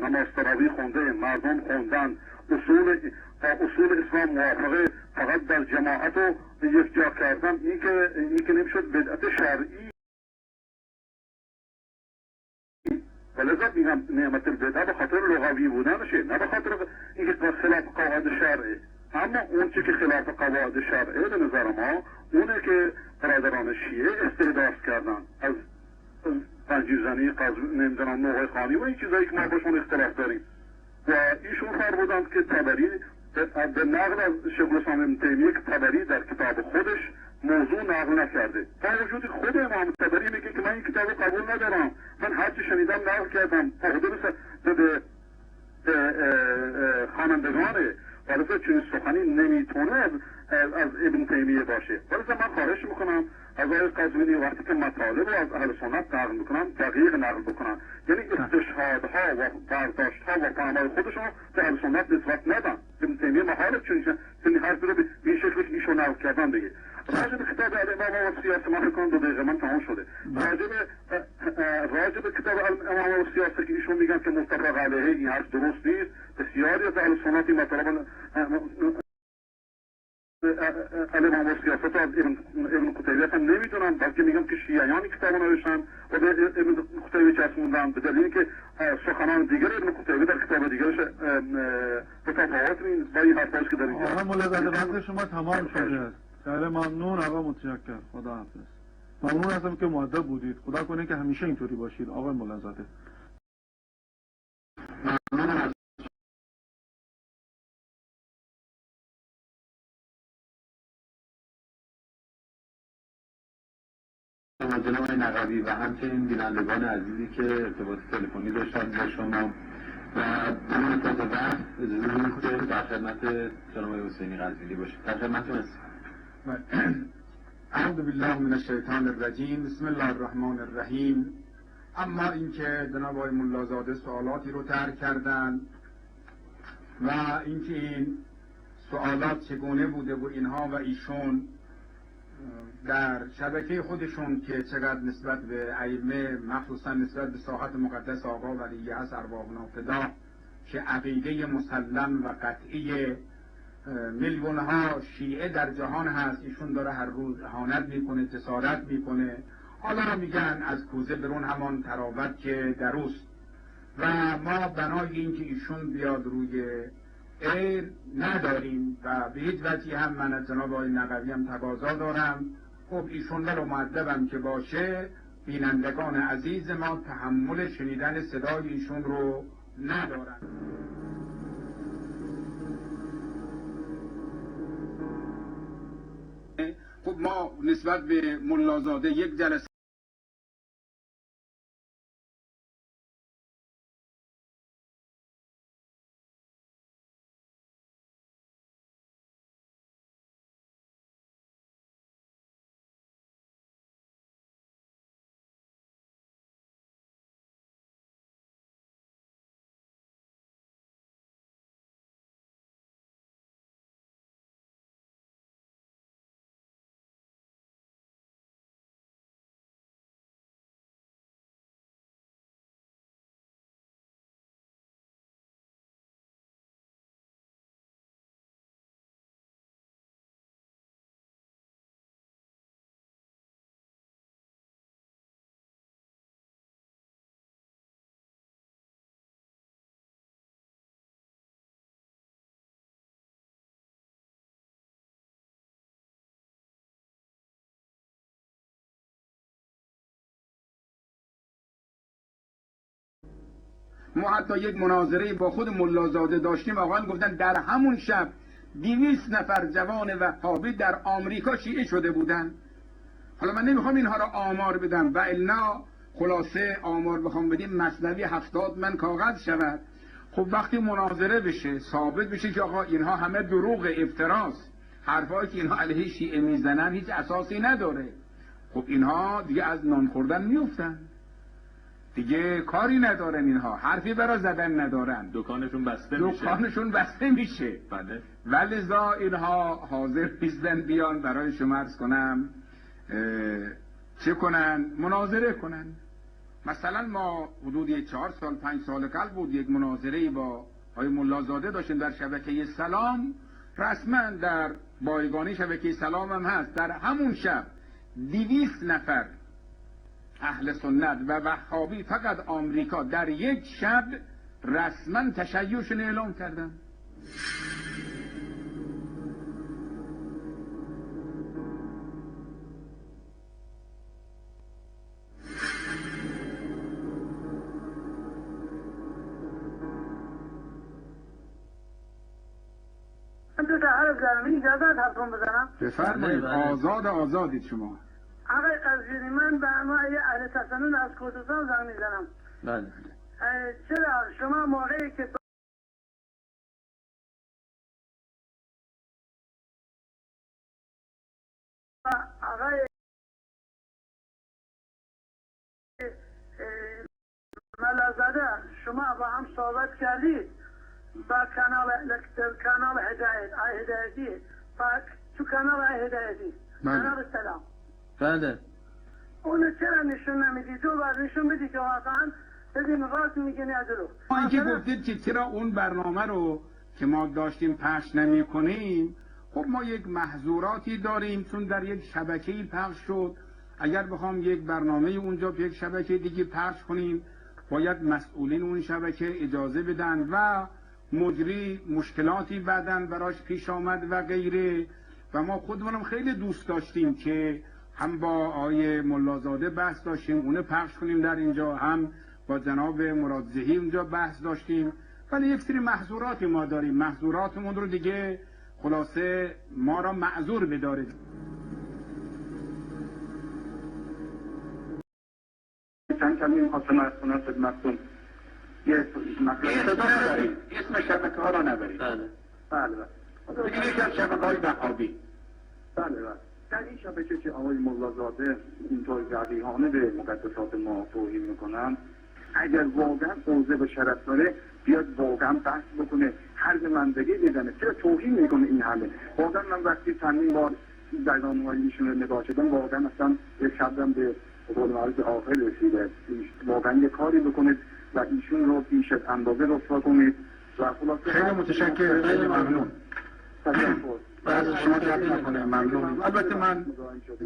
نماز تراویح خونده، مردم خوندن، اصول اسلام موافقه، فقط در جماعت رو یک جا کردن، این که نمیشد بدعت شرعی. ولذا میگم نعمت البدعه به خاطر لغوی بودنشه، نه به خاطر اینکه خلاف قواعد شرعه. اما اون چه که خلاف قواعد شرعه به نظر ما اونه که برادران شیعه استحداث کردن از زنجیرزنی، نمیدونم نوع خانی و این چیزایی که ما باشون اختلاف داریم. و ایشون فرمودند که طبری به نقل از شیخ الاسلام ابن تیمیه که طبری در کتاب خودش موضوع نقل نکرده، با وجود خود امام طبری میگه که من این کتاب قبول ندارم، من هرچی شنیدم نقل کردم، به خوانندگانه. ولذا چنین سخنی نمیتونه از ابن تیمیه باشه. ولذا من خواهش میکنم از آقای قزوینی وقتی که مطالب رو از اهل سنت نقل میکنن دقیق نقل بکنن، یعنی استشهادها و برداشتها و فهمهای خودشون به اهل سنت نسبت ندن. ابن تیمیه محاله چنین حرفی رو به این شکلی که ایشون نقل کردن بگه. راجع به کتاب الامامه و سیاسه من فکر کنم 2 دقیقه من تمام شده. راجع به کتاب الامامه و سیاسه که ایشون میگن که متفق علیه، این حرف درست نیست. بسیاری از اهل سنت این مطالب الامامه و سیاست از ابن قتیبه هم نمیدونن، بلکه میگم که شیعیان کتاب نوشتن و به ابن قتیبه چسبوندن، به دلیل اینکه سخنان دیگر ابن قتیبه در کتاب دیگرش متفاوت نیست با این حرفاش که در اینجا. آقا مولازاده وقت شما تمام شده. خیلی ممنون آقا، متشکرم، خدا حافظ. ممنون هستم که مؤدب بودید، خدا کنه که همیشه اینطوری باشید آقای مولازاده. ممنون از شما جناب نقوی و همچنین بینندگان عزیزی که ارتباط تلفنی داشتن با شما و بدون تازه وقت اجازه بدید که در خدمت جناب حسینی قزوینی باشید. در خدمتتون هستیم. اعوذ بالله من الشیطان الرجیم، بسم الله الرحمن الرحیم. اما اینکه جناب آقای ملازاده سوالاتی رو طرح کردن و اینکه این سوالات چگونه بوده و اینها و ایشون در شبکه خودشون که چقدر نسبت به ائمه، مخصوصا نسبت به ساحت مقدس آقا ولی عصر ارواحنا فدا که عقیده مسلم و قطعی میلیون ها شیعه در جهان هست، ایشون داره هر روز اهانت میکنه، جسارت میکنه. حالا میگن از کوزه برون همان تراوت که دروست و ما بنای این که ایشون بیاد روی ایر نداریم و به هیچ وجهی هم من از جناب آقای نقوی هم تقاضا دارم. خب ایشون ولو مؤدبم که باشه، بینندگان عزیز ما تحمل شنیدن صدای ایشون رو ندارن. خب ما نسبت به ملازاده یک جلسه ما حتی یک مناظره با خود ملازاده داشتیم، آقایان گفتن در همون شب 200 نفر جوان وهابی در آمریکا شیعه شده بودن. حالا من نمیخوام اینها را آمار بدم و الا خلاصه آمار بخوام بدیم مثنوی 70 من کاغذ شود. خب وقتی مناظره بشه ثابت بشه که آقا اینها همه دروغ، افتراست، حرفایی که اینها علیه شیعه میزنن هیچ اساسی نداره، خب اینها دیگه از نان خوردن میافتن، دیگه کاری ندارن، اینها حرفی برای زدن ندارن، دکانشون بسته میشه، دکانشون بسته میشه. بله. ولذا اینها حاضر نیستن بیان برای شما عرض کنم چه کنن، مناظره کنن. مثلا ما حدود 4 سال 5 سال قبل بود یک مناظره با آقای ملازاده داشتیم در شبکه سلام، رسما در بایگانی شبکه سلام هم هست. در همون شب 200 نفر اهل سنت و وهابی فقط آمریکا در یک شب رسما تشیعشون اعلام کردن. دو تا حرف زدم، اجازه حرفم بزنم؟ بفرمایید. آزاد آزادید شما. آقای قزوینی، من به عنوان اهل تسنن از کردستان زنگ میزنم. بله. چرا شما موقعی که آقای ملازاده شما با هم صحبت کردید با کانال هدایت آی هدایتی، با تو کانال آی هدایتی، کانال سلام. بله. اونو چرا نشون نمیدی؟ دو بار نشون بدی که واقعا ببین راست میگه نه دروغ. اینکه گفتید که چرا اون برنامه رو که ما داشتیم پخش نمی‌کنیم، خب ما یک محظوراتی داریم، چون در یک شبکه‌ای پخش شد. اگر بخوام یک برنامه اونجا به یک شبکه دیگه پخش کنیم، باید مسئولین اون شبکه اجازه بدن و مجری مشکلاتی بعداً براش پیش آمد و غیره. و ما خودمونم خیلی دوست داشتیم که هم با آقای ملازاده بحث داشتیم اونو پخش کنیم در اینجا، هم با جناب مرادزهی اونجا بحث داشتیم، ولی یک سری محظوراتی ما داریم. محظوراتمون رو دیگه خلاصه ما را معذور بدارید. چند کمی می‌خواستم از کنم خدمتتون. یه اسم شبکه ها را نبرید. بله بله بله. یکی از شبکه های وهابی. بله بله. در این شبکه که آقای ملازاده اینطور وقیحانه به مقدسات ما توهین میکنن، اگر واقعا حوزه به شرف داره بیاد واقعا بحث بکنه، حرف منطقی بزنه. چرا توهین میکنه این همه؟ واقعا من وقتی چندین بار برنامه‌های ایشون رو نگاه کردم، واقعا اصلا یک شبم به قول معروف آخر رسیده. واقعا یه کاری بکنید و ایشون رو بیش از اندازه رسوا کنید. و خلاصه خیلی متشکرم، خیلی ممنون. تشکر. شما درد نکنه، ممنون. البته من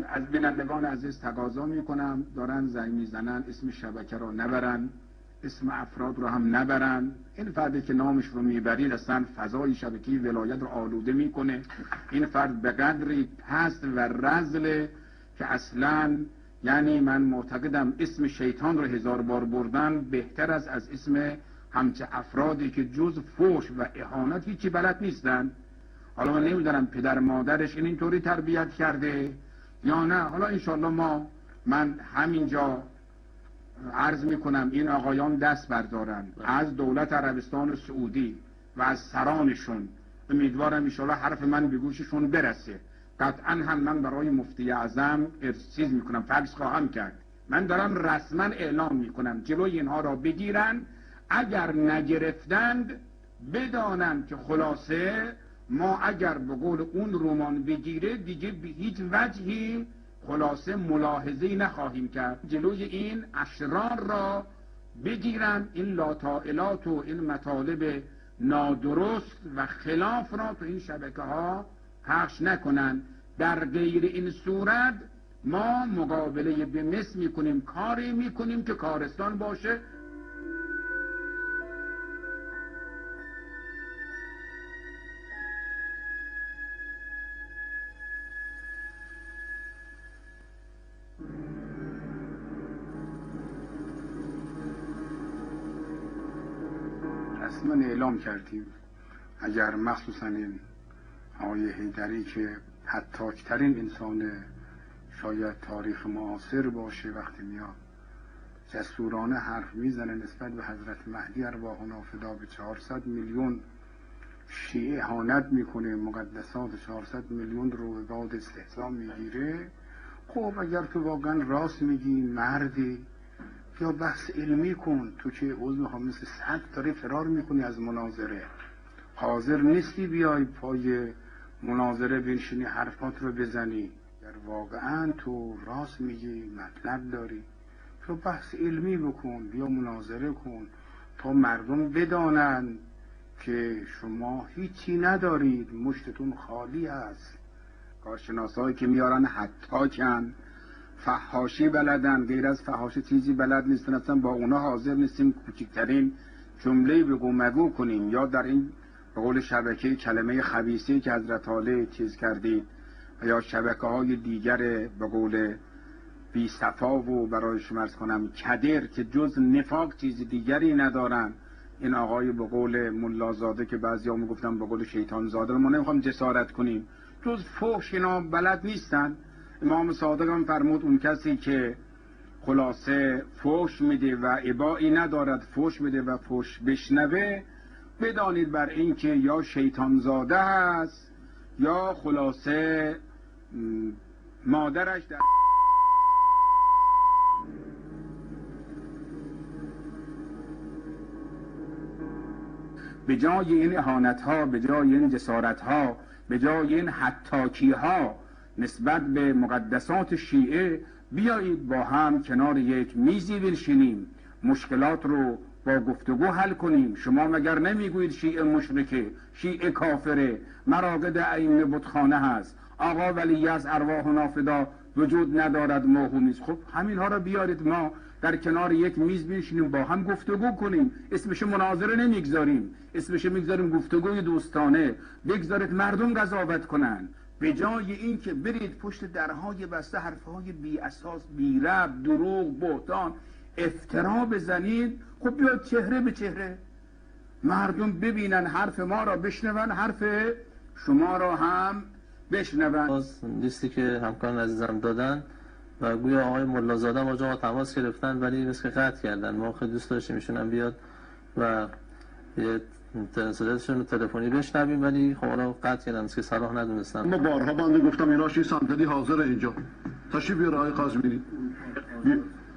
از بینندگان عزیز تقاضا میکنم، دارن زنگ میزنن اسم شبکه رو نبرن، اسم افراد رو هم نبرن. این فردی که نامش رو میبرید اصلا فضای شبکه‌ای ولایت رو آلوده میکنه. این فرد به قدری پست و رذله که اصلا، یعنی من معتقدم اسم شیطان رو 1000 بار بردن بهتر است از اسم همچه افرادی که جز فحش و اهانت هیچی بلد نیستن. حالا من نمیدونم پدر مادرش این اینطوری تربیت کرده یا نه. حالا انشالله من همینجا عرض میکنم این آقایان دست بردارن از دولت عربستان سعودی و از سرانشون. امیدوارم انشالله حرف من به گوششون برسه. قطعا هم من برای مفتی اعظم چیز میکنم، فکس خواهم کرد. من دارم رسما اعلام میکنم جلوی اینها را بگیرن. اگر نگرفتند بدانند که خلاصه ما اگر به قول اون رمان بگیره دیگه به هیچ وجهی خلاصه ملاحظه‌ای نخواهیم کرد. جلوی این اشرار را بگیرن، این لاتائلات و این مطالب نادرست و خلاف را تو این شبکه ها پخش نکنن. در غیر این صورت ما مقابله به مثل میکنیم، کاری میکنیم که کارستان باشه. رسما اعلام کردیم اگر مخصوصا این آقای حیدری که حتاکترین انسان شاید تاریخ معاصر باشه، وقتی میاد جسورانه حرف میزنه نسبت به حضرت مهدی ارواحنا فدا، به 400 میلیون شیعه اهانت میکنه، مقدسات 400 میلیون رو به باد استهزا میگیره. خب اگر تو واقعا راست میگی، مردی، یا بحث علمی کن. تو که عضو میخوام مثل سگ داری فرار میکنی از مناظره، حاضر نیستی بیای پای مناظره بنشینی حرفات رو بزنی. در واقعا تو راست میگی، مطلب داری، تو بحث علمی بکن، بیا مناظره کن تا مردم بدانند که شما هیچی ندارید، مشتتون خالی هست. کارشناسایی که میارن حتاکن، فحاشی بلدن، غیر از فحاشی چیزی بلد نیستن، اصلا با اونا حاضر نیستیم کوچکترین جمله بگو مگو کنیم، یا در این به قول شبکه کلمه خبیثه که حضرت عالی چیز کردید یا شبکه های دیگر به قول بی صفا و برای شما عرض کنم کدر که جز نفاق چیز دیگری ندارن. این آقای به قول ملازاده که بعضیا میگفتن به قول شیطان زاده، ما نمیخوام جسارت کنیم، جز فحش اینا بلد نیستن. امام صادق هم فرمود اون کسی که خلاصه فحش میده و ابایی ندارد فحش میده و فحش بشنوه، بدانید بر این که یا شیطان زاده هست یا خلاصه مادرش در به جای این اهانت ها، به جای این جسارت ها، به جای این حتاکی ها نسبت به مقدسات شیعه، بیایید با هم کنار یک میزی بنشینیم، مشکلات رو با گفتگو حل کنیم. شما مگر نمیگویید شیعه مشرکه، شیعه کافره، مراقد ائمه بتخانه هست، آقا ولی از ارواح نافدا وجود ندارد، موهوم نیست. خب همینها رو بیارید ما در کنار یک میز بنشینیم با هم گفتگو کنیم. اسمش مناظره نمیگذاریم، اسمش میگذاریم گفتگوی دوستانه. بگذارید مردم قضاوت کنن، به جای اینکه برید پشت درهای بسته حرفهای بی اساس، بی رب، دروغ، بهتان، افترا بزنید. خب بیاید چهره به چهره مردم ببینن، حرف ما را بشنون، حرف شما را هم بشنون. باز لیستی که همکاران عزیزم دادن و گویا آقای ملازاده با آقا تماس گرفتن ولی مثل قطع کردن. ما خیلی دوست داشتیم ایشون هم بیاد و یه صدایشون رو تلفنی بشنویم، ولی خب حالا قطع کردن که صلاح ندونستن. ما بارها بنده گفتم اینا شی صندلی حاضر اینجا تشریف بیاره آقای قزوینی.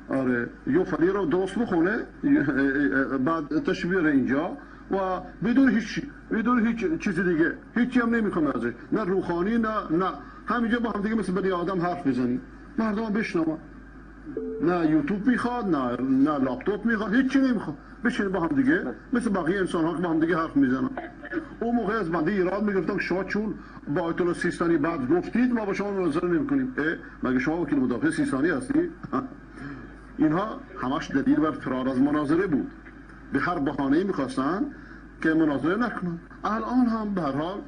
آره یو فلی رو درست بخونه بعد تشریف بیاره اینجا و بدون هیچ چیز دیگه، هیچی هم نمیخوام ازش، نه روخانی نه همینجا با هم دیگه مثل بنی آدم حرف بزنیم، مردم بشنون. نه یوتیوب میخواد، نه لپتاپ میخواد، هیچی نمیخواد. بشینیم با هم دیگه مثل بقیه انسان ها که با هم دیگه حرف میزنن. اون موقع از بنده ایراد میگرفتم که شما چون با آیت الله سیستانی بعد گفتید ما با شما مناظره نمیکنیم. مگه شما وکیل مدافع سیستانی هستی؟ اینها همش دلیل بر فرار از مناظره بود. به هر بهانه‌ای میخواستن که مناظره نکنن. الان هم به هر حال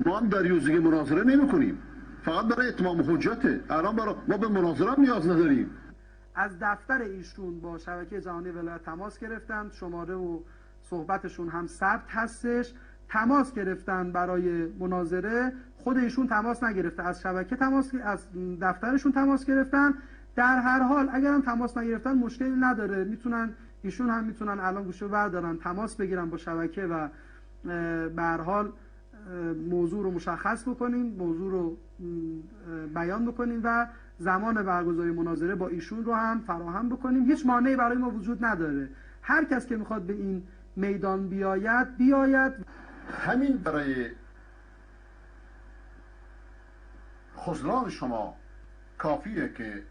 ما هم در یوزگی مناظره نمیکنیم، فقط برای اتمام حجته. الان برای ما به مناظره نیاز نداریم. از دفتر ایشون با شبکه جهانی ولایت تماس گرفتن، شماره و صحبتشون هم ثبت هستش. تماس گرفتن برای مناظره، خود ایشون تماس نگرفته، از شبکه تماس، از دفترشون تماس گرفتن. در هر حال اگر هم تماس نگرفتن مشکلی نداره، میتونن ایشون هم میتونن الان گوشه بردارن تماس بگیرن با شبکه و به هر حال موضوع رو مشخص بکنیم، موضوع رو بیان بکنیم و زمان برگزاری مناظره با ایشون رو هم فراهم بکنیم. هیچ مانعی برای ما وجود نداره. هر کس که میخواد به این میدان بیاید بیاید. همین برای خذلان شما کافیه که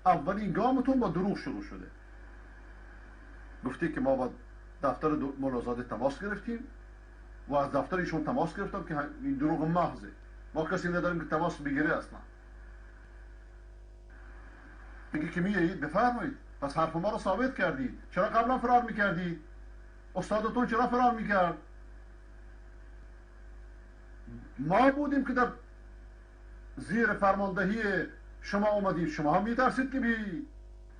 اولین گامتون با دروغ شروع شده. گفتی که ما با دفتر ملازاده تماس گرفتیم و از دفتر ایشون تماس گرفتم که این دروغ محضه، ما کسی نداریم که تماس بگیره اصلا. میگه که میایید بفرمایید، پس حرف ما رو ثابت کردید. چرا قبلا فرار میکردید؟ استادتون چرا فرار میکرد؟ ما بودیم که در زیر فرماندهی شما اومدیم، شما هم میترسید که بی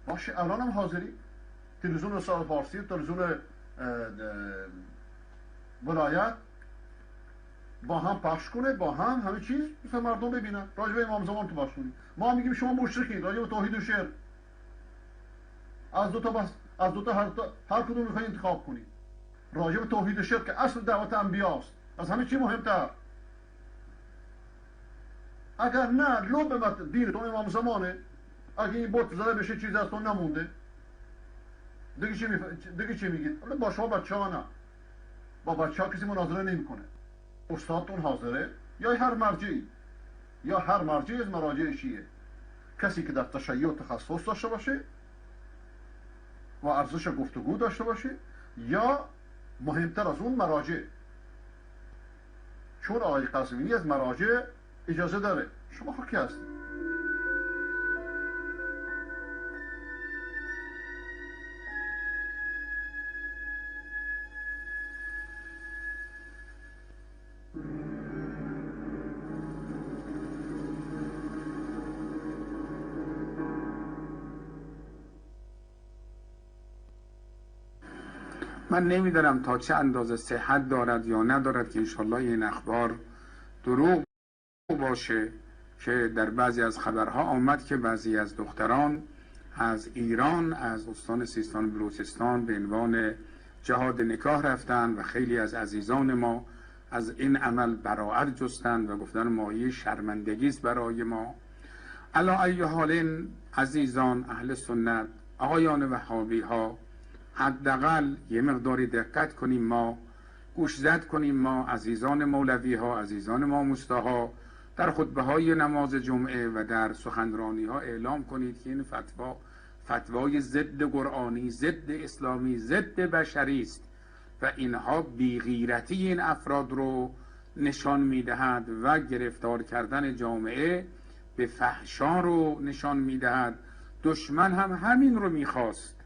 باشه. الان هم حاضری تلویزیون سال فارسی، تلویزیون ولایت با هم پخش کنه، با هم همه چیز مثل مردم ببینن. راجع به امام زمان تو پخش کنید. ما میگیم شما مشرکین، راجع به توحید و شرک. از دو تا بس، از دو تا هر کدوم میخواید انتخاب کنید. راجع به توحید و شرک که اصل دعوت انبیاست، از همه چی مهمتر. اگر نه لب دین تو امام زمانه، اگه این بت زده بشه چیز از تو نمونده. دیگه چی میگید؟ با شما بچه‌ها نه، با بچه‌ها کسی مناظره نمیکنه. استادتون حاضره یا هر مرجعی، یا هر مرجعی از مراجع شیعه، کسی که در تشیع تخصص داشته باشه و ارزش گفتگو داشته باشه، یا مهمتر از اون مراجع، چون آقای قزوینی از مراجع اجازه داره. شما خود کی هستید؟ من نمیدانم تا چه اندازه صحت دارد یا ندارد که انشالله این اخبار دروغ باشه که در بعضی از خبرها آمد که بعضی از دختران از ایران، از استان سیستان بلوچستان به عنوان جهاد نکاح رفتن و خیلی از عزیزان ما از این عمل براعت جستند و گفتن مایه شرمندگی است برای ما. علی ای حال عزیزان اهل سنت، آقایان وهابی ها، حداقل یه مقداری دقت کنیم، ما گوشزد کنیم، ما عزیزان مولوی ها، عزیزان ماموستا در خطبه های نماز جمعه و در سخنرانی ها اعلام کنید که این فتوا فتوای ضد قرآنی، ضد اسلامی، ضد بشری است و اینها بیغیرتی این افراد رو نشان میدهد و گرفتار کردن جامعه به فحشا رو نشان میدهد. دشمن هم همین رو میخواست.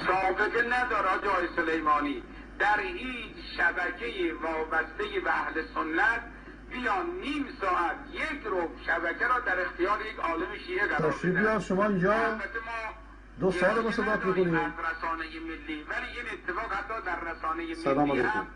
سابقه نداره آقای سلیمانی در هیچ شبکه وابسته به اهل سنت بیان نیم ساعت یک رو شبکه را در اختیار یک عالم شیعه قرار بدن. شما اینجا دو سال ما صحبت می‌کنیم از رسانه ملی، ولی این اتفاق حتی در رسانه ملی هم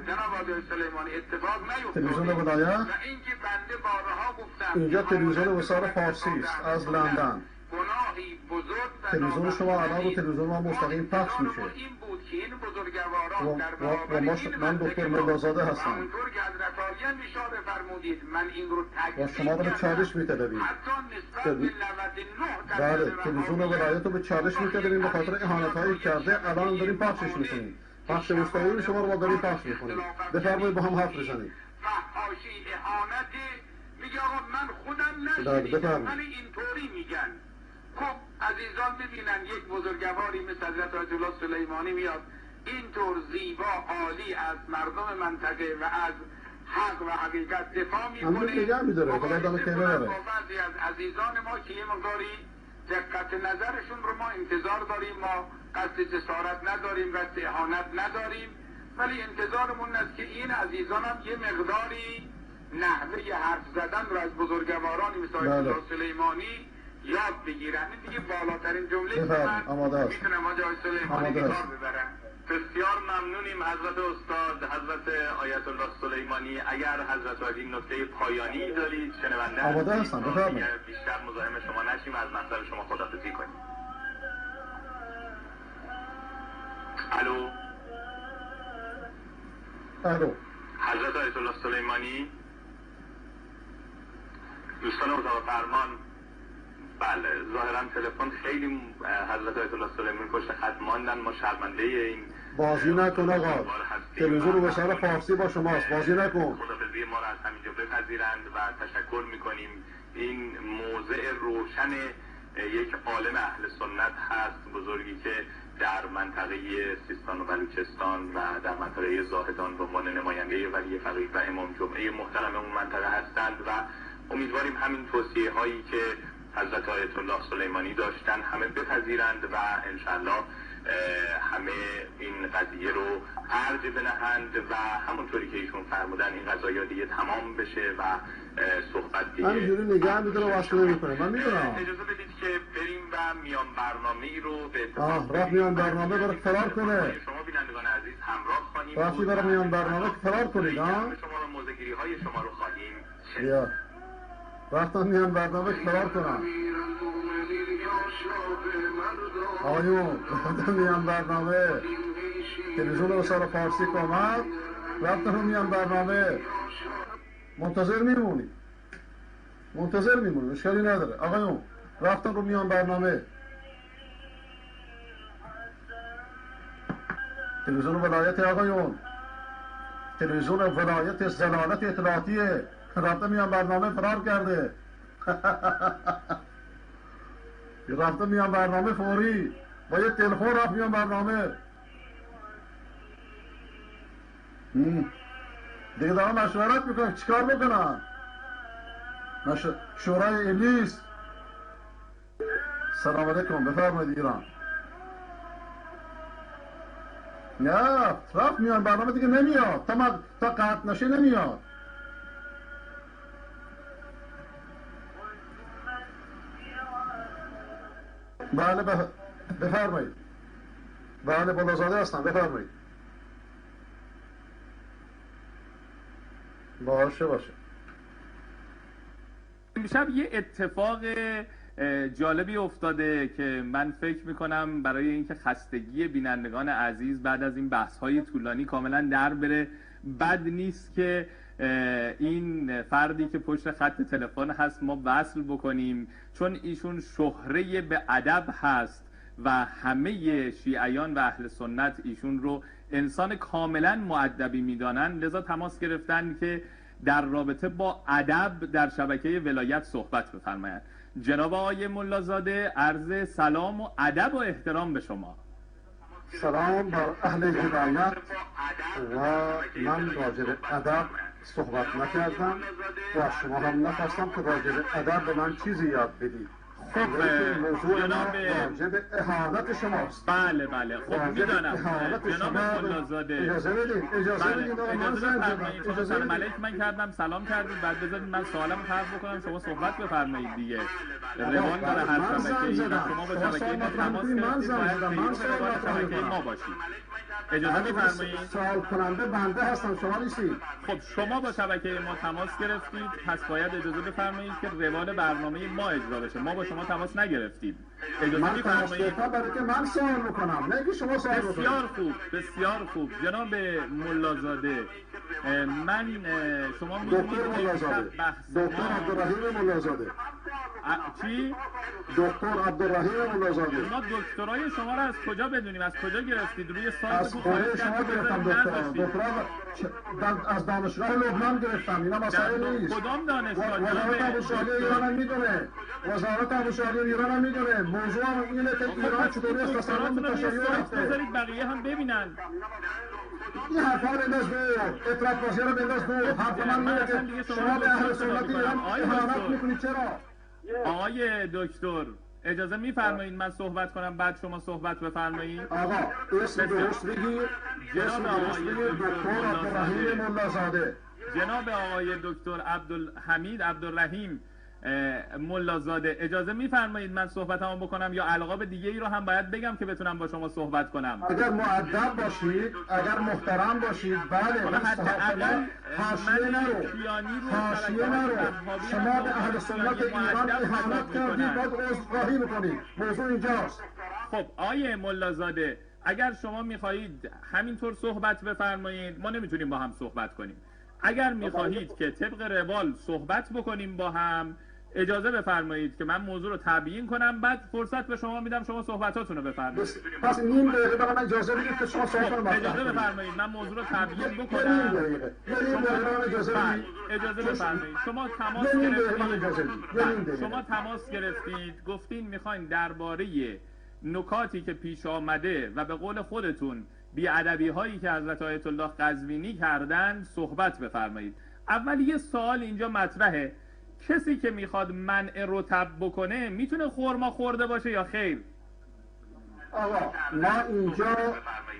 جناب آقای سلیمانی اتفاق نیفتاد. تلویزیون ولایت و اینکه بنده بارها گفتم اینجا تلویزیون وصال فارسی است از لندن. گناهی بزرگ و تلویزیون شما الان رو تلویزیون ما مستقیم پخش میشه. این بود که این بزرگواران در و من دکتر ملازاده هستم. همونطور که حضرت عالی اشاره فرمودید من این رو تکذیب و شما رو به چالش می‌طلبید. حتی نسبت به 99 بله تلویزیون ولایت رو به چالش می‌طلبیم به خاطر اهانت‌هایی کرده. الان داریم پخشش می‌کنیم. پخش مستقیم شما رو ما داریم پخش می‌کنیم. بفرمایید با هم حرف بزنیم. فحاشی اهانت میگه آقا من خودم نشنیدم ولی اینطوری میگن. خب عزیزان ببینن یک بزرگواری مثل حضرت آیت الله سلیمانی میاد اینطور زیبا عالی از مردم منطقه و از حق و حقیقت دفاع میکنه. نگه میداره خدا دانه که ببره. با بعضی از عزیزان ما که یه مقداری دقت نظرشون رو ما انتظار داریم، ما قصد جسارت نداریم، قصد اهانت نداریم، ولی انتظارمون است که این عزیزان هم یه مقداری نحوه حرف زدن رو از بزرگوارانی مثل آیت الله سلیمانی یاد بگیرن. این دیگه بالاترین جمله که من میتونم آقای سلیمانی کار ببرم. بسیار ممنونیم حضرت استاد، حضرت آیت الله سلیمانی. اگر حضرت عالی نکته پایانی دارید شنونده آماده هستم، بفرمایید. بیشتر مزاحم شما نشیم، از محضر شما خداحافظی کنیم. الو الو، حضرت آیت الله سلیمانی، دوستان اتاق فرمان، بله ظاهرا تلفن خیلی حضرت آیت الله سلیمانی پشت خط ماندن. ما شرمنده این بازی نکن آقا، تلویزیون وصال فارسی با شماست، بازی نکن. خداحافظی ما را از همینجا بپذیرند و تشکر میکنیم. این موضع روشن یک عالم اهل سنت هست، بزرگی که در منطقه سیستان و بلوچستان و در منطقه زاهدان به عنوان نماینده ولی فقیه و امام جمعه محترم اون منطقه هستند و امیدواریم همین توصیه هایی که حضرت آیت الله سلیمانی داشتن همه بپذیرند و انشاءالله همه این قضیه رو ارج بنهند و همونطوری که ایشون فرمودن این قضایا دیگه تمام بشه و صحبت دیگه همینجوری نگه میداره وصله میکنه. من میدونم. اجازه بدید که بریم و میان برنامه‌ای رو به اتفاق رفت میان برنامه برای فرار کنه. شما بینندگان عزیز همراه خواهیم رفتی برای میان برنامه فرار کنید. شما رو موضع‌گیری‌های شما رو خواهیم بیا رفتم میان برنامه فرار کنم. آقایون رفتم میان برنامه، تلویزیون وصال فارسی که آمد رفتم میان برنامه. منتظر میمونی، منتظر میمونی، اشکالی نداره. آقایون رفتم رو میان برنامه، تلویزیون ولایت. آقایون تلویزیون ولایت زلالت اطلاعاتیه، رفته میان برنامه فرار کرده. رفته میان برنامه فوری با یه تلفن رفت میان برنامه. دیگه دارم مشورت میکنم چیکار بکنم. شورای ابلیس. سلام علیکم، بفرمایید ایران. نه رفت میان برنامه دیگه نمیاد، تا قطع نشه نمیاد. بله بفرمایید. بله ملازاده هستم، بفرمایید. باشه باشه. امشب یه اتفاق جالبی افتاده که من فکر میکنم برای اینکه خستگی بینندگان عزیز بعد از این بحث‌های طولانی کاملا در بره، بد نیست که این فردی که پشت خط تلفن هست ما وصل بکنیم، چون ایشون شهره به ادب هست و همه شیعیان و اهل سنت ایشون رو انسان کاملا مؤدبی میدانند، لذا تماس گرفتن که در رابطه با ادب در شبکه ولایت صحبت بفرمایند. جناب آقای ملازاده، عرض سلام و ادب و احترام به شما. سلام بر اهل هدایت. و من راجع به ادب صحبت نکردم و شما هم نخواستم که راجع به ادب به من چیزی یاد بدید. خب موضوع جناب راجع به اهانت شماست. بله بله، خب میدانم جناب ملازاده. اجازه بدید، اجازه بدید آقا، من زنگ زدم. اجازه بدید. ملک من کردم، سلام کردید، بعد بذارید من سوالمو طرح بکنم، شما صحبت بفرمایید دیگه. روان داره هر شبکه‌ای و شما با شبکه ما تماس گرفتید، باید شبکه ما باشید. اجازه می‌فرمایید؟ سوال کننده بنده هستم، شما نیستید. خب شما با شبکه ما تماس گرفتید، پس باید اجازه بفرمایید که روال برنامه ما اجرا بشه. ما با شما تماس نگرفتیم. اجازه می‌فرمایید؟ برای که من سوال بکنم، نه که شما سوال بکنید. بسیار خوب، بسیار خوب. جناب ملازاده، من شما دکتر ملازاده، دکتر عبدالرحیم ملازاده. چی؟ دکتر عبدالرحیم ملازاده. ما دکترای شما رو از کجا بدونیم؟ از کجا گرفتید؟ روی سایت از خونه شما گرفتم دکترا. دکترا از دانشگاه لبنان گرفتم. اینا مسائل نیست. کدام دانشگاه؟ وزارت آموزش ایران هم میدونه. وزارت آموزش ایران هم میدونه. موضوع هم اینه که ایران چطوری از تسلط به تشیع رفته. بذارید بقیه هم ببینن. این حرفا رو بنداز دور، اطلاعات بازی رو بنداز دور. حرف من اینه که شما به اهل سنت ایران اهانت میکنید. چرا؟ آقای دکتر اجازه میفرمایید من صحبت کنم بعد شما صحبت بفرمایید؟ آقا اسم درست بگیر. جناب آقای دکتر عبدالرحیم ملازاده. جناب آقای دکتر عبدالحمید عبدالرحیم ملازاده، اجازه میفرمایید من صحبتمو بکنم یا القاب دیگه ای رو هم باید بگم که بتونم با شما صحبت کنم؟ اگر مؤدب باشید، اگر محترم باشید، بله. حداقل حاشیه نرو، حاشیه نرو. شما به اهل سنت ایران اهانت کردید، باید عذرخواهی بکنید. موضوع اینجاست. خب آقای ملازاده، اگر شما میخواهید همینطور صحبت بفرمایید، ما نمیتونیم با هم صحبت کنیم. اگر میخواهید که طبق روال صحبت بکنیم با هم، اجازه بفرمایید که من موضوع رو تبیین کنم، بعد فرصت به شما میدم شما صحبتاتون رو بفرمایید. پس نیم دقیقه برای من اجازه بدید که شما صحبت رو اجازه بفرمایید من موضوع رو تبیین بکنم. نیم دقیقه اجازه بدید. اجازه بفرمایید. شما تماس گرفتید. شما تماس گرفتید، گفتین میخواین درباره نکاتی که پیش آمده و به قول خودتون بی‌ادبی هایی که حضرت آیت الله قزوینی کردن صحبت بفرمایید. اول یه سوال اینجا مطرحه، کسی که میخواد منع رطب بکنه میتونه خرما خورده باشه یا خیر؟ آقا ما اینجا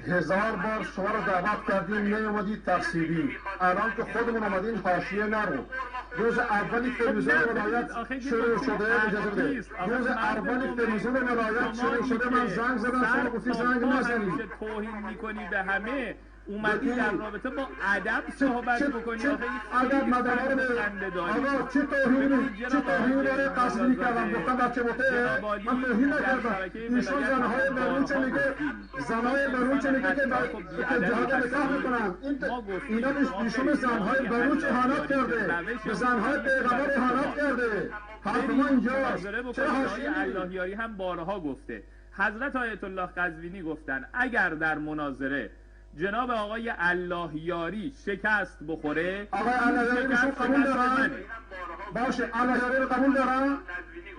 1000 بار شما رو دعوت کردیم نیومدید، ترسیدیم. الان که خودمون اومدین حاشیه نرو. روز اولی تلویزیون ولایت شروع شده، اجازه بده. روز اولی تلویزیون ولایت شروع شده، من زنگ زدم، شما گفتی زنگ نزنید. توهین میکنی به همه. اومدی در رابطه با ادب صحبت بکنی. ادب مدارا رو آقا چه توهینی داره قصدی کردم، گفتم بچه بوته من توهین نکردم. ایشون زنهای بلوچ میگه، زنهای بلوچ میگه که جهاد نکاح میکنن. اینا ایشون زنهای بلوچ اهانت کرده، به زنهای پیغمبر اهانت کرده. حرف ما اینجاست. چرا حاشیه اللهیاری هم بارها گفته، حضرت آیت الله قزوینی گفتن اگر در مناظره جناب آقای اللهیاری شکست بخوره، آقای اللهیاری رو قبول دارن؟ باشه، اللهیاری رو قبول دارن؟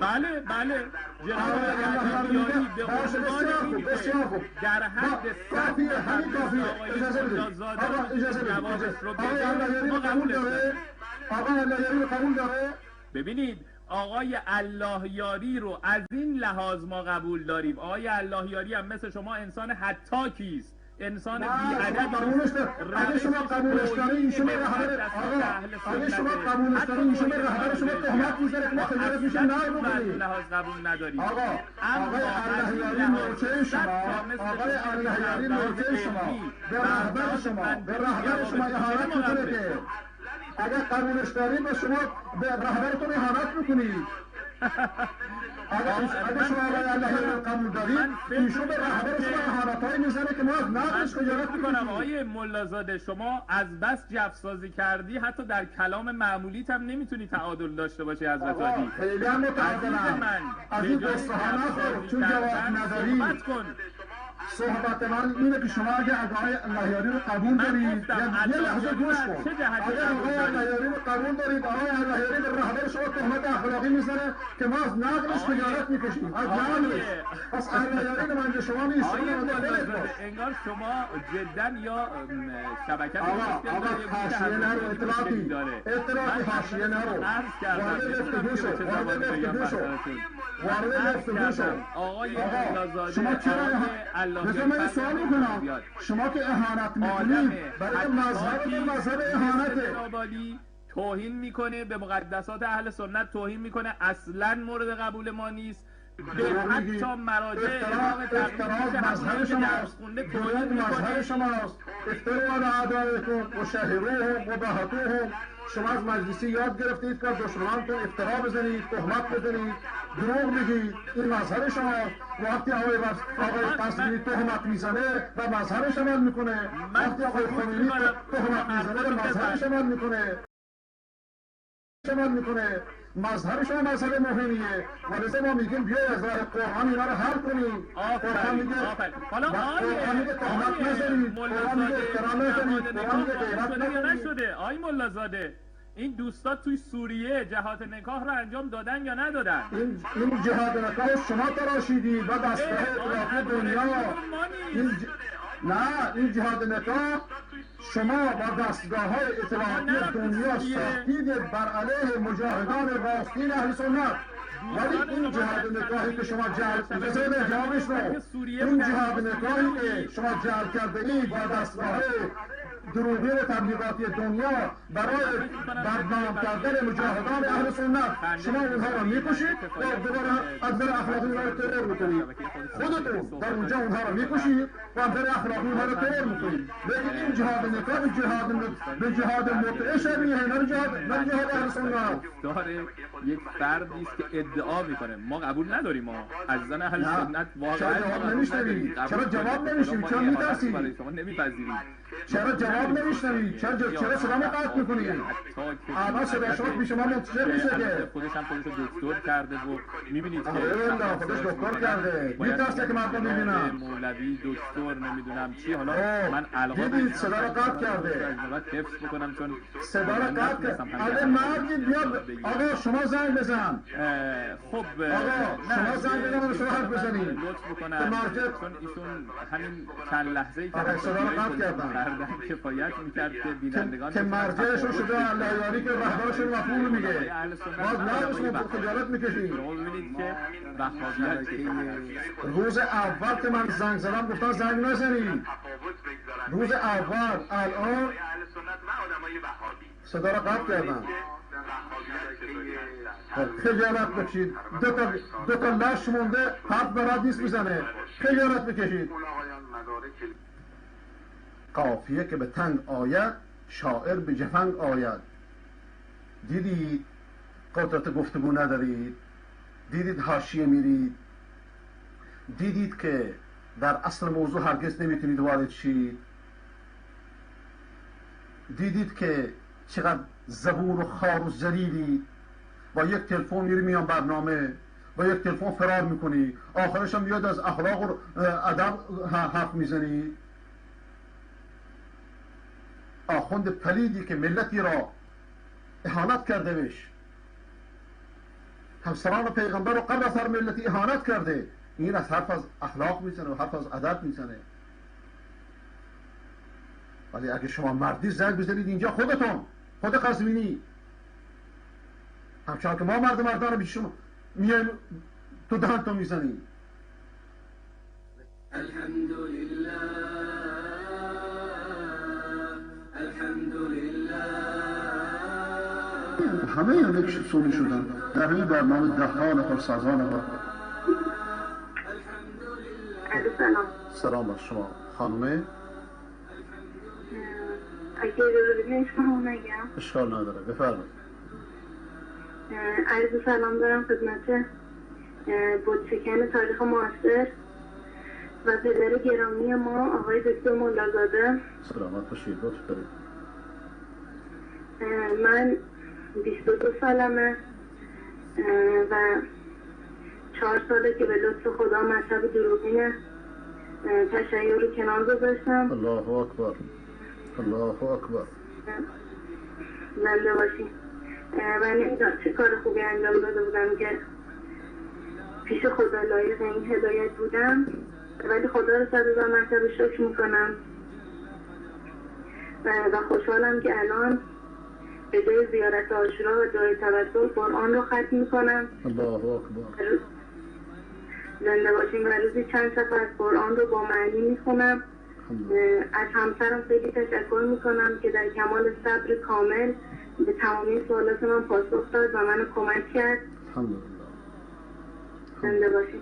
بله بله، جناب اللهیاری به عنوان بسیار خوب در حد کافیه، همین کافیه. اجازه بدید آقا، اجازه بدید. آقای اللهیاری رو قبول داره؟ آقای اللهیاری رو قبول داره؟ ببینید آقای اللهیاری رو از این لحاظ ما قبول داریم. آقای اللهیاری هم مثل شما انسان حتاکی است، انسان بی‌ادب. اگه شما قبولش داری ایشون رهبر، آقا اگه شما قبولش داری ایشون رهبر شما تهمت می‌زنه که ما خجالت میشیم نه بکنید. لحاظ قبول نداریم. آقا آقای اللهیاری نوچه شما، آقای اللهیاری نوچه شما به رهبر شما، به رهبر شما اهانت می‌کنه که اگر قبولش دارید به شما به رهبرتون اهانت می‌کنید. اگر شما آقای اللهیاری رو قبول دارید ایشون به رهبر شما اهانت‌هایی میزنه که ما از نقدش خجالت می‌کنیم. آقای ملازاده شما از بس جفسازی کردی، حتی در کلام معمولیت هم نمیتونی تعادل داشته باشی. حضرت علی خیلی هم متعادلم، از این قصه ها نخور چون جواب نداری. صحبت من اینه که شما اگه آقای اللهیاری رو قبول دارید، یه لحظه گوش کن، اگه آقای اللهیاری رو قبول دارید، آقای اللهیاری به رهبر شما تهمت اخلاقی میزنه که ما از نقلش خجالت میکشیم، از نقلش. پس اللهیاری نماینده شما نیست، انگار شما جدا یا شبکه آقا حاشیه نرو، اطلاعاتی اطلاعاتی حاشیه نرو، وارد گفتگو شو، وارد گفتگو شو، وارد گفتگو شو. آقای ملازاده شما چرا بذار من سوال میکنم، شما که اهانت میکنید برای مذهب، مذهب اهانته، توهین میکنه به مقدسات اهل سنت، توهین میکنه، اصلا مورد قبول ما نیست. به حتی مراجع امام تقلید مذهب شماست، توهین مذهب شماست. افتروا علی اعدائکم و شهروهم و بهتوهم. شما از مجلسی یاد گرفتید که دشمنانتون افترا بزنید، تهمت بزنید، دروغ بگید، این مظهر شما. وقتی آقای قاسمی تهمت میزنه و مظهرش عمل میکنه، وقتی آقای خمینی تهمت میزنه و مظهرش عمل میکنه، عمل میکنه. مظهر شما مظهر مهمیه و لذا ما میگیم بیای از راه قرآن اینا رو حل کنیم. قرآن میگه، قرآن میگه تهمت نزنید، قرآن میگه افترا نزنید، قرآن میگه غیبت نکنید. آقای ملازاده این دوستا توی سوریه جهاد نکاح رو انجام دادن یا ندادن؟ این جهاد نکاح شما تراشیدید و دستگاه اطلاعاتی دنیا. نه، این جهاد نکاح شما با دستگاه های اطلاعاتی دنیا ساختید بر علیه مجاهدان راستین اهل سنت. ولی این جهاد نکاحی که شما جعل، اجازه جوابش رو، این جهاد نکاحی که شما جعل کرده اید با دستگاه دروغی و تبلیغاتی دنیا برای بدنام کردن مجاهدان اهل سنت، شما اونها را میکشید و دوباره از نظر اخلاقی اونها را ترور میکنید. خودتون در اونجا اونها را میکشید و از نظر اخلاقی اونها را ترور میکنید. لیکن این جهاد نکاح به جهاد متعه شبیه، نه جهاد اهل سنت. داره یک فردی است که ادعا میکنه، ما قبول نداریم. ما عزیزان اهل سنت واقعا چرا جواب نمیشنوید؟ چرا جواب نمیشنوید؟ چرا میترسید؟ شما نمیپذیرید. چرا جواب نمیشنوید؟ چرا صدامو قطع میکنید؟ الان صدا شما پیش ما منتشر میشه که خودش هم خودش دکتر کرده و میبینید که خودش دکتر کرده، میترسه که مردم میبینن مولوی دکتر نمیدونم چی. حالا من الان دیدید صدا رو قطع کرده، باید حفظ بکنم چون صدا رو قطع کرده. اگه مردی بیاد آقا شما زنگ بزن، خب آقا شما زنگ بزن و شما حرف بزنید، لطف بکنن، چون ایشون همین چند لحظه‌ای که صدا رو قطع کردن کفایت میکرد که بینندگان که مرجعشون شده اللهیاری که رهبرشون مفهوم میگه، باز نقدشون خجالت میکشید. شما ببینید که وهابیت روز اول که من زنگ زدم گفتن زنگ نزنید، روز اول. الان صدا رو قطع کردن، خجالت بکشید. دو تا لش مونده، حرف برات نیست میزنه، خجالت بکشید. قافیه که به تنگ آید، شاعر به جفنگ آید. دیدید قدرت گفتگو ندارید، دیدید حاشیه میرید، دیدید که در اصل موضوع هرگز نمیتونید وارد شید، دیدید که چقدر زبون و خار و ذلیلید. با یک تلفن میری میان برنامه، با یک تلفن فرار میکنی، آخرش هم میاد از اخلاق و ادب حرف میزنی. آخوند پلیدی که ملتی را اهانت کرده بش، همسران پیغمبر رو قبل از هر ملتی اهانت کرده، این از حرف از اخلاق میزنه و حرف از ادب میزنه. ولی اگه شما مردی زنگ بزنید اینجا خودتون، خود قزوینی، همچنان که ما مرد مردان رو پیش شما میایم تو دهنتون میزنیم. الحمدلله الحمدلله. همه یک سونی شدن در همین برنامه، ده ها نفر، صدها نفر. سلام. سلام بر شما خانومه. اگه اجازه بدین اسممو نگم. اشکال نداره، بفرمایید. عرض سلام دارم خدمت بت‌شکن تاریخ معاصر و پدر گرامی ما آقای دکتر ملازاده. سلامت باشید، لطف دارید. من 22 سالمه و 4 ساله که به لطف خدا مذهب دروغین تشیع رو کنار گذاشتم. الله اکبر، الله اکبر. زنده باشی. و نمیدونم چه کار خوبی انجام داده بودم که پیش خدا لایق این هدایت بودم، ولی خدا رو 100,000 مرتبه شکر میکنم و خوشحالم که الان به جای زیارت عاشورا و دعای توسل قرآن رو ختم میکنم. الله اکبر. زنده باشیم. و روزی چند صفحه از قرآن رو با معنی میخونم. از همسرم خیلی تشکر میکنم که در کمال صبر کامل به تمامی سوالات من پاسخ داد و منو کمک کرد. الحمدلله. زنده باشید.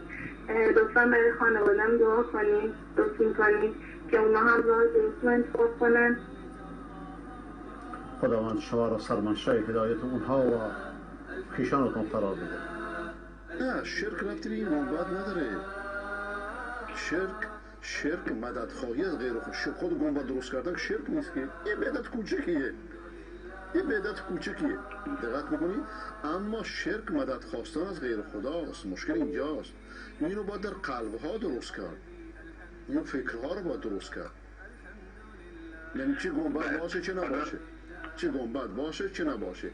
لطفا برای خانوادم دعا کنید، لطف میکنید که اونا هم راه درست رو انتخاب کنن. خداوند شما را سرمنشأ هدایت اونها و خویشانتون قرار بده. نه، شرک ربطی به این گنبد نداره. شرک مددخواهی از غیر خود گنبد درست کردن شرک نیست که، یه بدعت کوچکیه، یه بدعت کوچکیه، دقت بکنید. اما شرک مدد خواستن از غیر خداست. مشکل اینجاست. اینو باید در قلبها درست کرد، این فکرها رو باید درست کرد. یعنی چه گنبد باشه چه نباشه، چه گنبد باشه چه نباشه،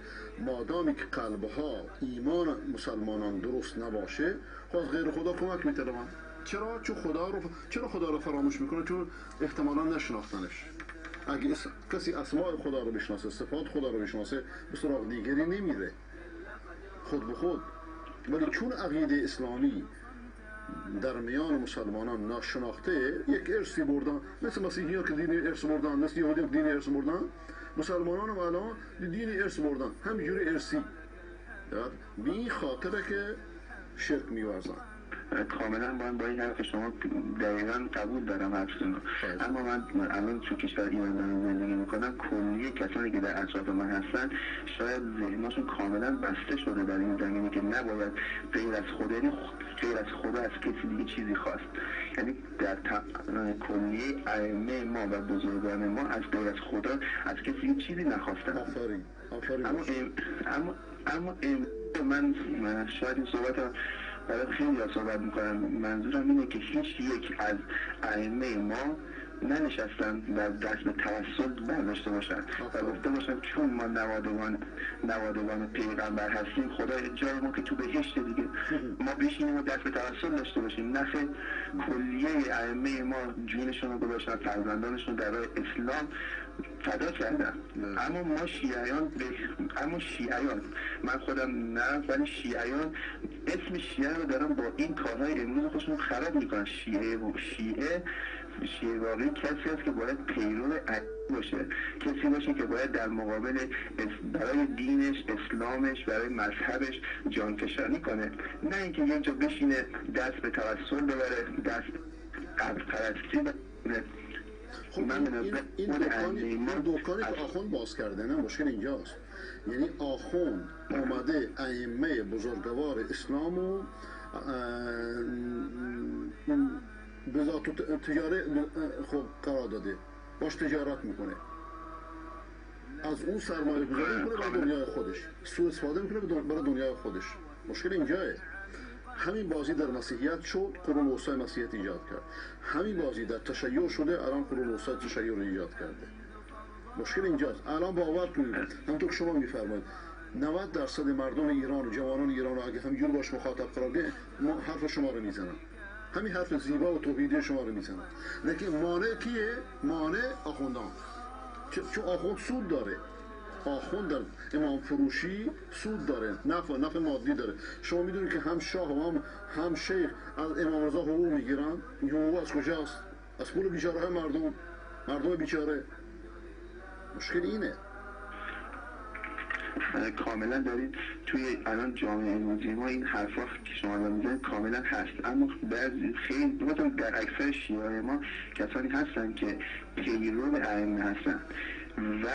مادامی که قلبها ایمان مسلمانان درست نباشه، خب از غیر خدا کمک میطلبن. چرا؟ چون خدا رو، چرا خدا رو فراموش میکنه؟ چون احتمالا نشناختنش. اگه کسی اسماء خدا رو بشناسه، صفات خدا رو بشناسه، به سراغ دیگری نمیره خود به خود. ولی چون عقیده اسلامی در میان مسلمانان ناشناخته، یک ارثی بردن، مثل مسیحی ها که دین ارث بردن، مثل یهودی ها که دین ارث بردن، مسلمانان هم الان دین ارث بردن، همینجوری ارثی. به این خاطره که شرک می‌ورزن. کاملا با این حرف شما دقیقا قبول دارم حرفتون رو. اما من الان تو کشور ایران دارم زندگی میکنم، کلیه کسانی که در اطراف من هستن شاید ذهنشون کاملا بسته شده در این زمینه که نباید غیر از خدا، یعنی غیر از خدا از کسی دیگه چیزی خواست. یعنی در کلیه ائمه ما و بزرگان ما از غیر از خدا از کسی چیزی نخواستن. آفرین، آفرین. اما من شاید این صحبت برای خیلی صحبت میکنم، منظورم اینه که هیچ یک از ائمه ما ننشستن و دست به توسل برداشته باشن و گفته باشن چون ما نوادگان پیغمبر هستیم خدا جای ما که تو بهشت دیگه، ما بشینیم و دست به توسل داشته باشیم. نه، کلیه ائمه ما جونشون رو گذاشتن، فرزندانشون در راه اسلام فدا کردن. اما ما شیعیان، من خودم نه، ولی شیعیان اسم شیعه رو دارن با این کارهای امروز خودشون خراب میکنن. شیعه واقعی کسی است که باید پیرو باشه، کسی باشه که باید در مقابل برای دینش، اسلامش، برای مذهبش جانفشانی کنه، نه اینکه یک جا بشینه دست به توسل ببره، دست قبر پرستی ببره. خب این دکانی که آخوند باز کرده، نه مشکل اینجاست. یعنی آخوند اومده ائمه بزرگوار اسلامو به ذات تجاره خب قرار داده، باش تجارت میکنه، از اون سرمایه گذاری میکنه برای دنیای خودش، سوء استفاده میکنه برای دنیای خودش. مشکل اینجاه. همین بازی در مسیحیت شد، قرون وسطای مسیحیت ایجاد کرد. همین بازی در تشیع شده، الان قرون وسطای تشیع رو ایجاد کرده. مشکل اینجاست. الان باور کنید همونطور که شما میفرمایید 90% مردم ایران و جوانان ایران رو اگه همینجور باش مخاطب قرار بدید، ما حرف شما رو میزنن، همین حرف زیبا و توحیدی شما رو میزنن. لیکن مانع کیه؟ مانع آخوندان. چون آخوند سود داره، آخوند در امام فروشی سود داره، نفع مادی داره. شما میدونید که هم شاه و هم شیخ از امام رضا حقوق میگیرن. این حقوق از کجاست؟ از پول بیچاره های مردم، مردم بیچاره. مشکل اینه. کاملا دارید توی الان جامعه امروزی ما این حرفا که شما الان میزنید کاملا هست، اما بعضی خیلی در اکثر شیعه ما کسانی هستن که پیرو ائمه هستن و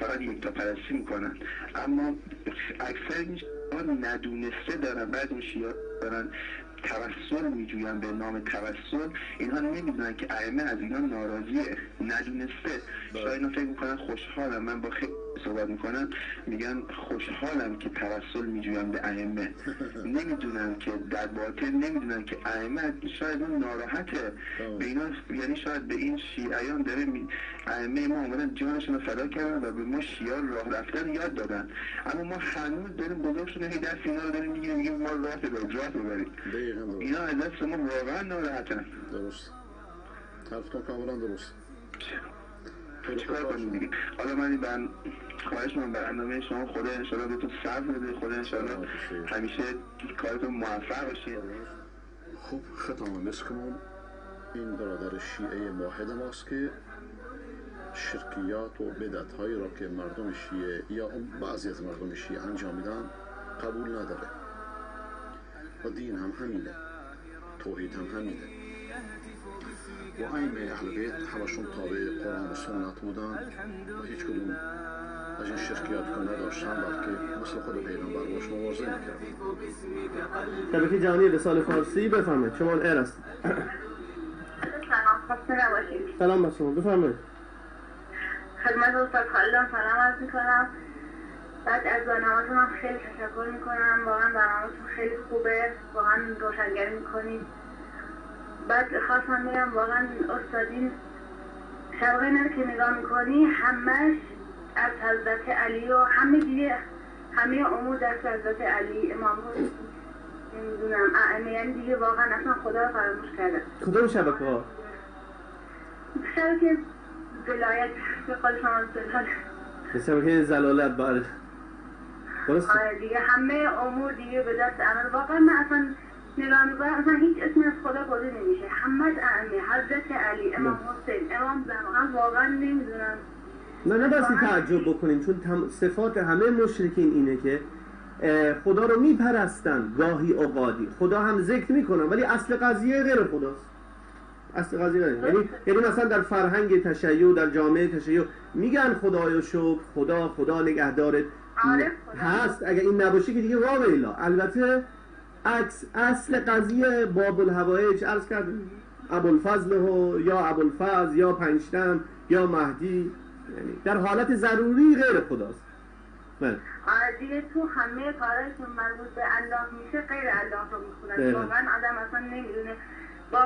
فقط یکتا پرستی میکنن، اما اکثر این شیعه ندونسته دارن، بعضی این شیعه دارن توسل میجوین به نام توسل، اینها نمیدونن که ائمه از اینا ناراضیه، ندونسته. شاید اینا فکر میکنن خوشحالم، من با خیلی صحبت میکنم میگن خوشحالم که توسل میجویم به ائمه، نمیدونن که در باطن نمیدونن که ائمه شاید اون ناراحته به اینا، یعنی شاید به این شیعیان داره ائمه ما اومدن جانشون رو فدا کردن و به ما شیعه راه رفتن یاد دادن، اما ما هنوز داریم بزرگ شده هی دست اینا رو داریم میگیریم، میگیم ما راه ببرید راه ببرید. اینا از دست ما واقعا ناراحتن. درست، حرفتون کاملا درست. چیکار کنیم دیگه؟ حالا من خواهش من برنامه شما، خدا انشالله بهتون صبر بده، خدا انشالله همیشه کارتون موفق باشه. خب ختام مسکمون این برادر شیعه واحد ماست که شرکیات و بدعت هایی را که مردم شیعه یا بعضی از مردم شیعه انجام میدن قبول نداره و دین هم همینه، توحید هم همینه و ائمه اهل بیت همشون تابع قرآن و سنت بودن و هیچ کدوم از این شرکیات که نداشتن، بلکه مثل خود پیغمبر باش مبارزه میکردن. شبکه جهانی وصال فارسی، بفرمایید شما ایر هستید. سلام، خسته نباشید. سلام بر شما، بفرمایید. خدمت استاد خالدم سلام عرض میکنم. بعد از برنامه‌تون هم خیلی تشکر میکنم، واقعا برنامه‌تون خیلی خوبه، واقعا روشنگری میکنید. بعد خواستم بگم واقعا استادین شبکه اینا که نگاه میکنی همش از حضرت علی و همه دیگه همه امور دست حضرت علی، امام حسین، نمیدونم ائمه، یعنی دیگه واقعا اصلا خدا رو فراموش کردن. کدوم شبکه ها؟ شبکه ولایت، به قول شما زلالت، شبکه زلالت. بله درست. آره دیگه همه امور دیگه به دست ائمه. واقعا من اصلا نگاه میکنم اصلا هیچ اسمی از خدا برده نمیشه، همه ائمه، حضرت علی، امام حسین، امام زمان. واقعا نمیدونم. نه بسی تعجب بکنیم، چون صفات همه مشرکین اینه که خدا رو میپرستن گاهی اوقاتی، خدا هم ذکر میکنن ولی اصل قضیه غیر خداست. اصل قضیه غیر. یعنی مثلا در فرهنگ تشیع، در جامعه تشیع میگن خدایا شکر، خدا خدا نگهدارت هست، اگه این نباشه که دیگه واویلا. البته عکس اصل قضیه باب الحوایج عرض کرد، ابوالفضل یا ابوالفضل یا پنجتن یا مهدی، یعنی در حالت ضروری غیر خداست. بله. آره دیگه تو همه کارهایی که مربوط به الله میشه غیر الله رو میخونن. واقعا آدم اصلا نمیدونه، با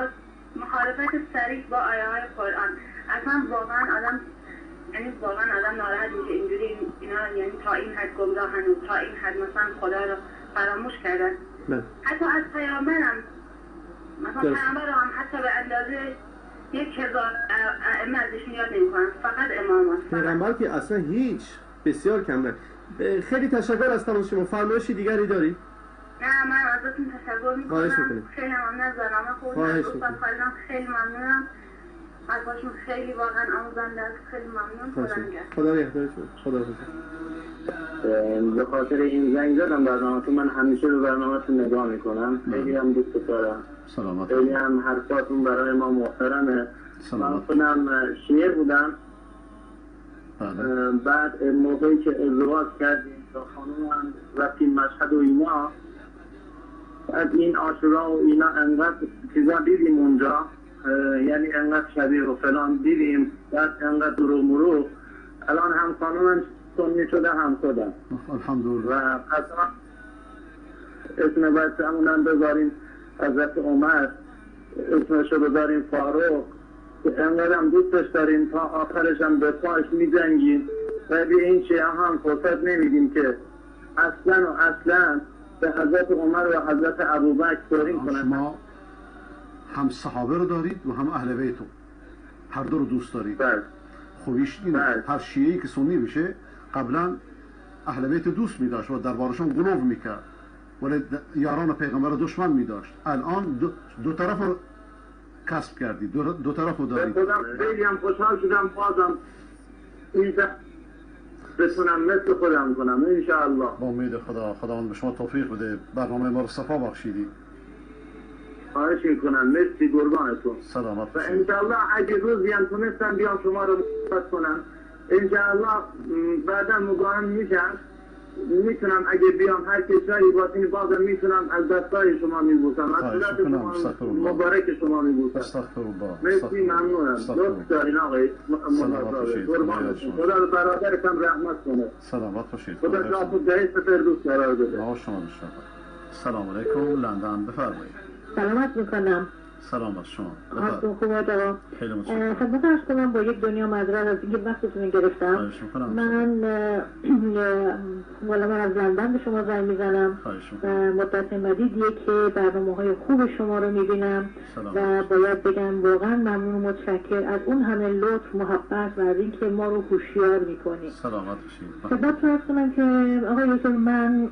مخالفت صریح با آیه های قرآن اصلا واقعا آدم، یعنی واقعا آدم ناراحت میشه اینجوری اینا، یعنی تا این حد گمراهن و تا این حد مثلا خدا رو فراموش کردن. بله. حتی از پیامبرم مثلا پیامبر هم حتی به اندازه 1000 ائمه ازشون یاد نمی‌کنن، فقط امامان. پیغمبر که اصلا هیچ، بسیار کم. خیلی تشکر از تماس شما. فرمایش دیگری داری؟ نه من ازتون تشکر میکنم. خیلی ممنون از برنامه خوبتون. استاد خالدم خیلی ممنونم. حرفاشون خیلی واقعا آموزنده است. خیلی ممنون. خدا نگهدار. خدا نگهدارتون. خدا حافظ. به خاطر این زنگ زدم برنامه‌تون. من همیشه به برنامه‌تون نگاه میکنم، خیلی هم دوست دارم. سلامت. خیلی هم حرفاتون برای ما محترمه. سلامت. من خودم شیعه بودم. بله. بعد موقعی که ازدواج کردیم با خانومم رفتیم مشهد و اینا، بعد این عاشورا و اینا انقدر چیزا دیدیم اونجا، یعنی انقدر شبیه و فلان دیدیم، بعد انقدر درو مرو. الان هم خانومم سنی شده هم خودم، الحمدلله. و قسما اسم بچه‌مونم بذاریم حضرت عمر، اسمشو بذاریم فاروق، انقدر هم دوستش داریم تا آخرش هم به پاش میجنگیم. ولی این شیعه هم فرصت نمیدیم که اصلا و اصلا به حضرت عمر و حضرت ابوبکر توهین کنن. شما هم صحابه رو دارید و هم اهل بیت رو، هر دو رو دوست دارید. بله. خوبیش اینه. بله. هر شیعه‌ای که سنی بشه قبلا اهل بیت دوست می‌داشت و دربارشون غلو می‌کرد، ولی یاران پیغمبر رو دشمن می‌داشت. الان دو طرف رو کسب کردی، دو طرف رو دارید. خودم خیلی هم خوشحال شدم، بازم این بتونم مثل خودم کنم انشاءالله. با امید خدا، خداوند به شما توفیق بده. برنامه ما رو صفا بخشیدی. خواهش میکنم، مرسی، قربانتون. سلامت و باشید. انشاءالله اگه روزی هم تونستم بیام شما رو ملاقات کنم، انشاءالله بعدا مزاحم میشم، میتونم اگه بیام هر کشوری باشین بازم میتونم از دستای شما میبوسم، از صورت شما مبارک شما میبوسم. استغفرالله. مرسی، ممنونم. لطف دارین آقای ملازاده، قربانتون. خدا به برادرتم رحمت کنه. سلامت باشید. خدا جاتون بهشت فردوس قرار بده. ما شما بشنویم. سلام علیکم، لندن، بفرمایید. سلامت میکنم. سلام بر شما. حالتون خوبه آقا؟ خیلی متشکرم. خدمت عرض کنم با یک دنیا معذرت از اینکه وقتتون رو گرفتم. من والا من از لندن به شما زنگ میزنم و مدت مدیدیه که برنامه‌های خوب شما رو میبینم و باید بگم واقعا ممنون و متشکر از اون همه لطف، محبت و از اینکه ما رو هوشیار میکنید. سلامت باشید. خدمتتون عرض کنم که آقای دکتر من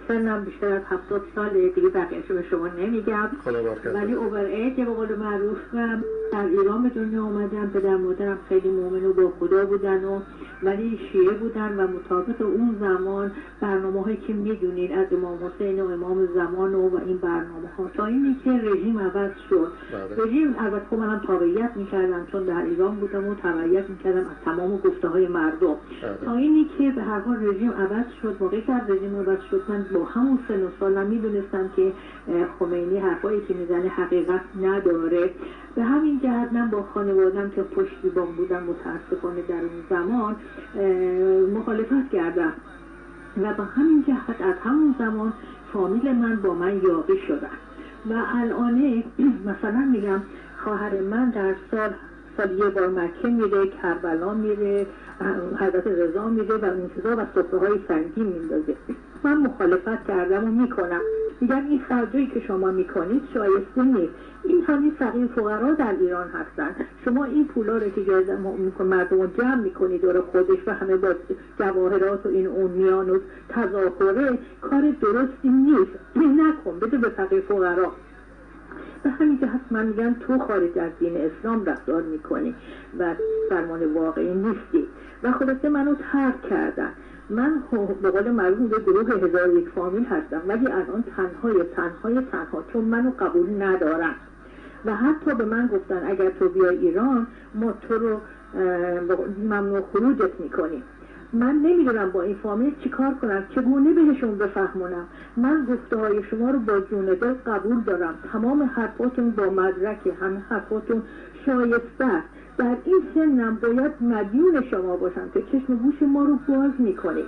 سنم بیشتر از 70 ساله دیگه، بقیه‌شو به شما نمیگم. خدا برکت. ولی اوور ایج به قول معروف و در ایران به دنیا آمدم. پدر مادرم خیلی مؤمن و با خدا بودن و ولی شیعه بودن و مطابق اون زمان برنامه‌هایی که میدونید از امام حسین و امام زمان و این برنامه‌ها تا اینی که رژیم عوض شد. رژیم البته خب منم تابعیت می‌کردم چون در ایران بودم و تابعیت می‌کردم از تمام گفته‌های مردم. تا اینی که به هر حال رژیم عوض شد. موقعی که رژیم عوض شد من با همون سن و سالم میدونستم که خمینی حرفایی که میزنه حقیقت نداره. به همین جهت من با خانوادم که پشتیبان بودم متاسفانه در اون زمان مخالفت کردم و با همین جهت از همون زمان فامیل من با من یاغی شدن و الان مثلا میگم خواهر من در سال یه بار مکه میره، کربلا میره، حضرت رضا میره و این چیزا و سفره‌های سنگین میندازه. من مخالفت کردم و میکنم، میگم این خرجایی که شما میکنید شایسته نیست. این همین فقیر فقرا در ایران هستن، شما این پولا رو که مردم رو جمع میکنید دور خودش و همه با جواهرات و این اون میان و تظاهره، کار درستی نیست، نکن، بده به فقیر فقرا. به همین جهت من میگم تو خارج از دین اسلام رفتار میکنی و فرمان واقعی نیستی و خلاصه منو ترک کردن. من به قول معروف به گروه 1001 فامیل هستم، ولی الان تنهای تنها، چون منو قبول ندارن و حتی به من گفتن اگر تو بیای ایران ما تو رو ممنوع خروجت میکنیم. من نمیدونم با این فامیل چیکار کنم، چگونه بهشون بفهمونم. من گفته های شما رو با جون دل قبول دارم، تمام حرفاتون با مدرک، همه حرفاتون شایسته است. در این سنم باید مدیون شما باشم که چشم گوش ما رو باز میکنید.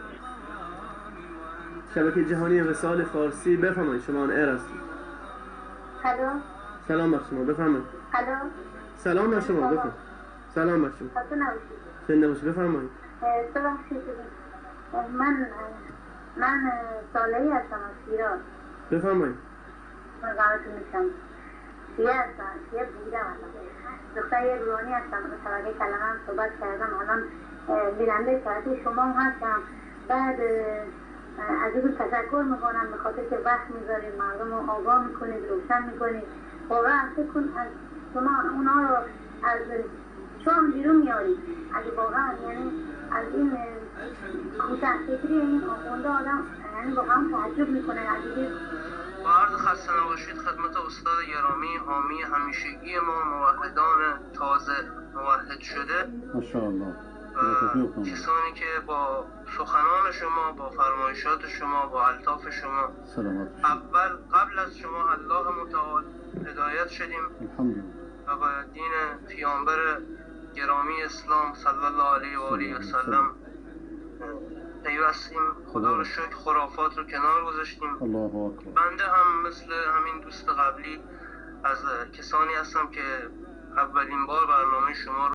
شبکه جهانی وصال فارسی، بفرمایید، شما on air هستید. الو، سلام بر شما، بفرمایید. الو، سلام بر شما، بفرمایید. سلام بر شما. زنده باشید، بفرمایید. ببخشید من صالحی هستم از شیراز. بفرمایید. مزاحمتون میشم. شیعه هستم، شیعه بودم الان. دختر یه روحانی هستم، شبکه کلمه هم صحبت کردم، الان بیننده شبکه شما هم هستم. بعد از او تشکر میکنم به خاطر که وقت میذارید، مردم رو آگاه میکنید، روشن میکنید. واقعا فکر کن از شما اونا رو از چون بیرون میارید. اگه واقعا یعنی از این کوتاه فکری این آخونده آدم یعنی واقعا تعجب میکنه. اگه با عرض خسته نباشید خدمت استاد گرامی، حامی همیشگی ما، موحدان تازه موحد شده، ماشاءالله، کسانی که با سخنان شما، با فرمایشات شما، با الطاف شما، سلامت، اول قبل از شما الله متعال هدایت شدیم الحمدلله و با دین پیامبر گرامی اسلام صلی الله علیه و آله و سلم پیوستیم. خدا رو شکر خرافات رو کنار گذاشتیم. الله اکبر. بنده هم مثل همین دوست قبلی از کسانی هستم که اولین بار برنامه شما رو